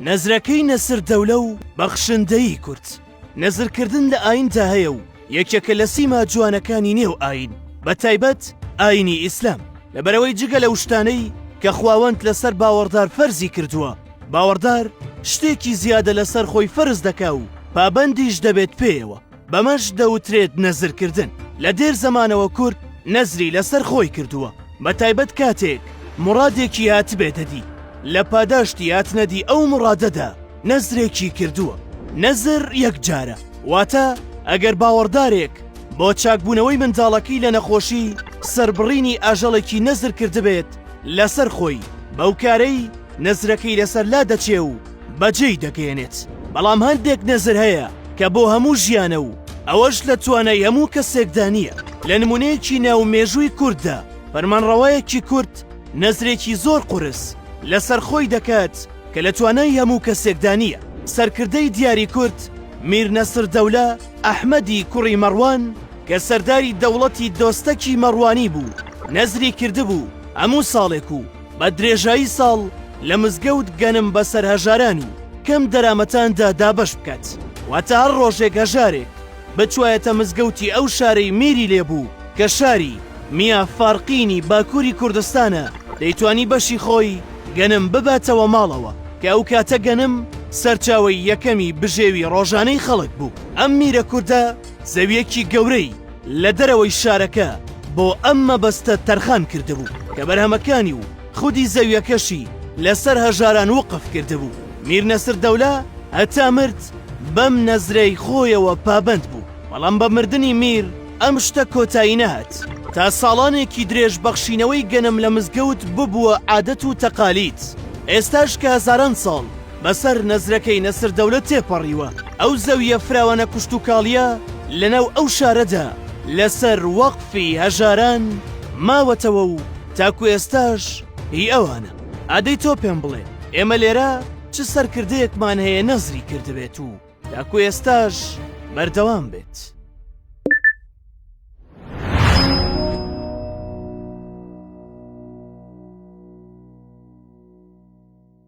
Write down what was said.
نەزرەکەی نەسر دەولە و بەخشندەیی کورد. نەزرکردن لە ئاییندا هەیە و یەکێکە لە سیما جوانەکانی نێو ئایین، بە تایبەت ئایینی ئیسلام، لەبەرئەوەی جگە لەو شتانەی کە خواوەند لەسەر باوەڕدار فەرزی کردووە، باوەڕدار شتێکی زیادە لەسەر خۆی فەرز دەکا و پابەندیش دەبێت پێیەوە، بەمەش دەوترێت نەزرکردن. لە دێر زەمانەوە کورد نەزری لەسەر خۆی کردووە، بە تایبەت کاتێک موڕادێکی هاتبێتە دی، لە پاداشتی هاتنەدی ئەو موڕادەدا نەزرێکی کردووە. نەزر یەک جارە، واتە ئەگەر باوەڕدارێک بۆ چاکبوونەوەی منداڵەکەی لە نەخۆشی سەربڕینی ئاژەڵێکی نەزر کردبێت لەسەر خۆی، بەو کارەی نەزرەکەی لەسەر لادەچێ و بەجێی دەگەیەنێت. بەڵام هەندێک نەزر هەیە کە بۆ هەموو ژیانە و ئەوەش لە توانای هەموو کەسێکدا نییە. لە نموونەیەکی ناو مێژووی کورددا فەرمانڕەوایەکی کورد نەزرێکی زۆر قورس لەسەر خۆی دەکات کە لە توانای هەموو کەسێکدا نییە. سەرکردەی دیاری کورد میر نەسر دەولە ئەحمەدی کوڕی مەڕوان کە سەرداری دەوڵەتی دۆستەکی مەڕوانی بوو نەزری کردبوو هەموو ساڵێک و بە درێژایی ساڵ لە مزگەوت گەنم بەسەر هەژاران و کەم دەرامەتاندا دابەش بکات، واتە هەر ڕۆژێک هەژارێک بچوایەتە مزگەوتی ئەو شارەی میری لێ بوو کە شاری، میا فارقینی، باکووری کوردستانە، دەیتوانی بەشی خۆی گەنم بباتەوە ماڵەوە، کە ئەو کاتە گەنم سەرچاوەی یەکەمی بژێوی ڕۆژانەی خەڵک بوو. ئەم میرە کوردە زەوییەکی گەورەی لە دەرەوەی شارەکە بۆ ئەم مەبەستە تەرخان کردبوو، کە بەرهەمەکانی و خودی زەویەکەشی لەسەر هەژاران وقف کردبوو. میر نەسر دەولە هەتا مرد بەم نەزرەی خۆیەوە پابەند بوو، بەڵام بە مردنی میر ئەم شتە کۆتایی نەهات. تا ساڵانێکی درێژ بەخشینەوەی گەنم لە مزگەوت ببووە عادەت و تەقالید. ئێستاش کە هەزاران ساڵ بەسەر نەزرەکەی نەسر دەولە تێپەڕیوە، ئەو زەوییە فراوانە کوشتوکاڵییە لەناو ئەو شارەدا لەسەر وەقفی هەژاران ماوەتەوە و تاکو ئێستاش هی ئەوانە. ئادەی تۆ پێم بڵێ ئێمە لێرە چ سەرکردەیەکمان هەیە نەزری کردبێت و تاکو ئێستاش بەردەوام بێت؟